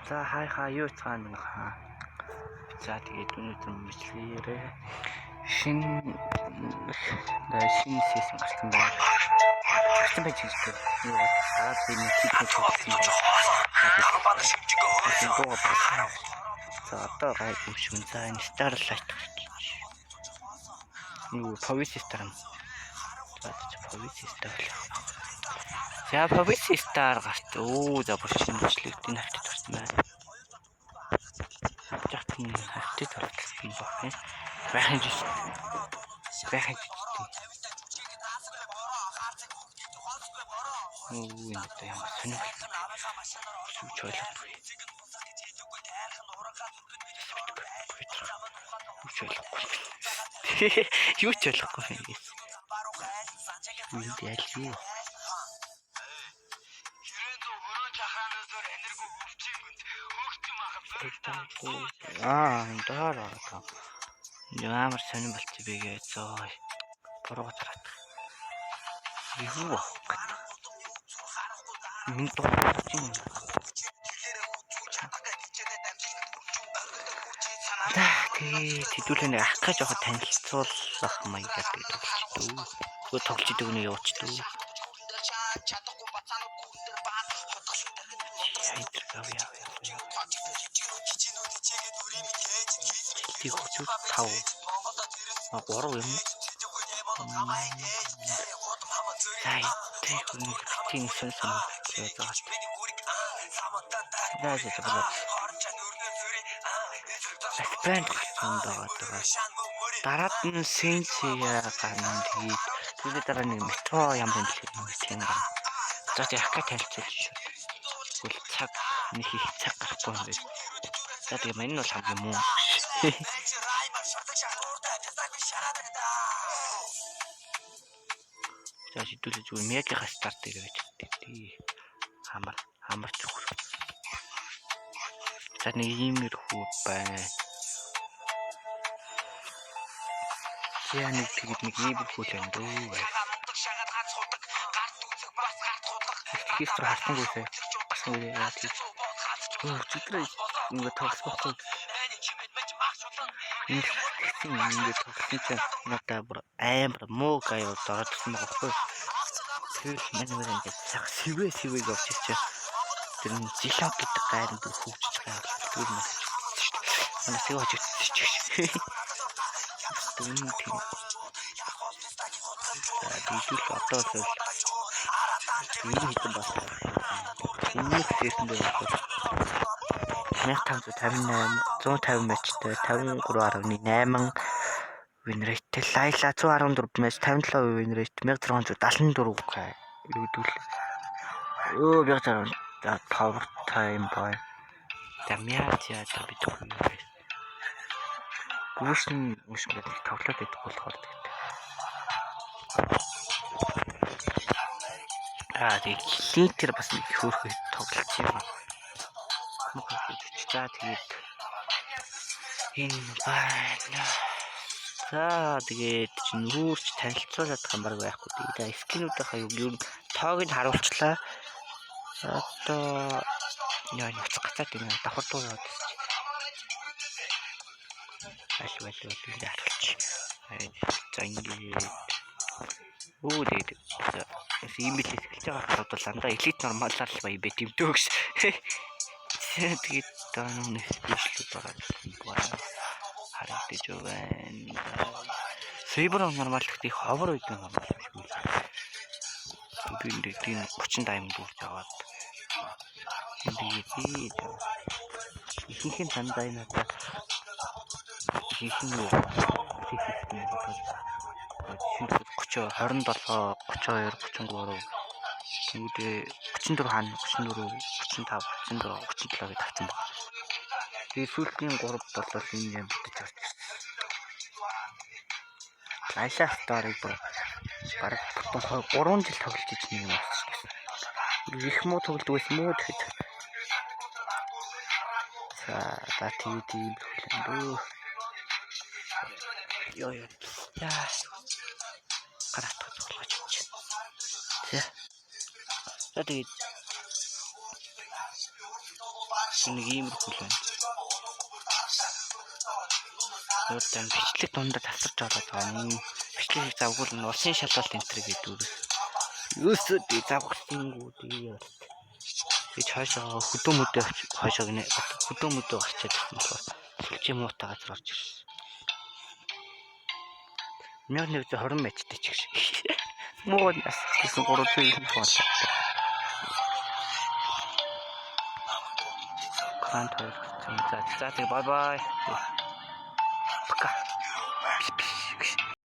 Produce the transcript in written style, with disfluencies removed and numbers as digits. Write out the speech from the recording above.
За хай хай юу цаана хаа. За тэгээд өнөөдөр мэтлэгээрээ шинэ шинэ season гарсан байна. Гарсан байж гэж юу дараа би нэг хийх болсон байна. За одоо гайг юм шиг. За энэ Starlight гарч. Юу Pavisi Star юм. За Pavisi Star болох. За Pavisi Star гарт. Өө за бүр шинэ бичлэгтийн хавтад гарсан байна. Жахтын хавтад орсон баг юм. Байх юм жиш. Байх юм жиш. Өө энэ одоо ямар сонирхол юу ч ойлгохгүй. Юу ч ойлгохгүй. Юу ч ойлгохгүй юм гэсэн. Энд ял юу? Аа, энэ доор ороод. Ямар сонирн болчих бэ гээ зөө. Буруу газар атах. Юу авах гэдэг. Минь дуугарч юм. За тэгээд хэдүүлээ нэг ах гэж жоохон танилцуулах маягаар тэгээд тоглож идэв. Үгүй тоглож идэв нэг явуулчихдаг. Хайдэр гав яа яа. Тийг 35 а 3 юм. За тэг нэг битгий сон сон байж байгаа. За за за. Бэнд гарсан байгаа. Дараад нь Сенсия гарна тэгээд түүний дараа нэг метро ямар юм бэлээ нэг тийм гарна. За тэг ака танилцуулж шүү. Тэгвэл цаг нэг их цаг гарахгүй юм байна. За тэгээ энэ нь бол хамгийн муу. За шийдүүлээ зүгээр мегийнхаа старт дээр байж тий. Амар амар чухал. За нэг иймэрхүү байна. За нэг тэгээд нэг иймэрхүү л байна дөө. Хийстэр хартангүй сая. Гасан үе яа тий. Өчигдөр ингээ тоглохгүй. Тэгсэн ингээ тоглосон чинь надад бүр амар муу гай ороод ирсэн байгаа байхгүй. Тэгэл манай ингээ цаг сэвэ сэвэ явж ирсэн. Тэр нь зилок гэдэг гайр бүр хөгжиж байгаа. Тэгэл мань шүү дээ. Манай сэвэ хожигдсон ч гэж. Үнэн тийм. За бидүүл одоо л энэ хэдэн бас энэ хийсэн дээр бол 1558 150 матчтай 53.8 win rate Лайла 114 матч 57% win rate 1674 к юу л өө 1600 power time boy. Дамьяа яа бид хүн юм бэ? Гүүшин үш ингээд нэг тоглоод идэх болохоор тэгээд. Аа тэгээд клинтер бас нэг хөөрхөй тоглолт юм. За тэгээд энэ байна. За тэгээд чинь үүрч танилцуулаад байгаа юм баг байхгүй. Тэгээд скинүүдийнхаа юу ер нь тоог нь харуулчлаа. Одоо яа явц гацаад байна. Давхар дуу яваад ирсэн. Аль аль аль ингэ харуулчих. За ингээд өө тэгээд ийм л эхэлж байгаа хараад бол дандаа элит нормалаар л баян байт юм дөө гэж. Тэгээд даа нэг спешиал ороод байна. Харагдаж байна. Сейбер нормал гэхдээ ховор үед нормал юм шиг үү. Би нэг тийм 30 даймонд үрж аваад тэгээд ихэнх нь дандаа энэ надад ихэнх нь юу хийх юм бол 30 27 32 33 тэгүүдээ 34 хаана 34 35 34 37 гэж тавцсан байна. Тэгээ сүүлчийн 3 болол энэ юм бүтэж орж ирсэн. Лайла Старыг бүр бараг бүтэн 3 жил тоглож иж нэг юм болсон. Их муу тоглодог байсан мүү тэгэхэд. За за тэгээд ийм хүлэн дөө. Йоо ёо. Яа. Гараатах тоглож чи. За. За тэгээд Нэг иймэрхүү л байна. Юутай бичлэг дундаа тасарч ороод байгаа юм. Бичлэгийг завгүй л улсын шалгалт энэ төр гэдэг үгээс. Юусоо тий завгсангүй тий. Гэж хойшоо хөдөө мөдөө хойшоо гинэ хөдөө мөдөө гарчаад ирсэн болохоор сүлжээ муутай газар орж ирсэн. 1120 мэттэй ч гэж. Муу нас гэсэн 309 болоо. Кант хоёр гэсэн. За за тэг bye bye.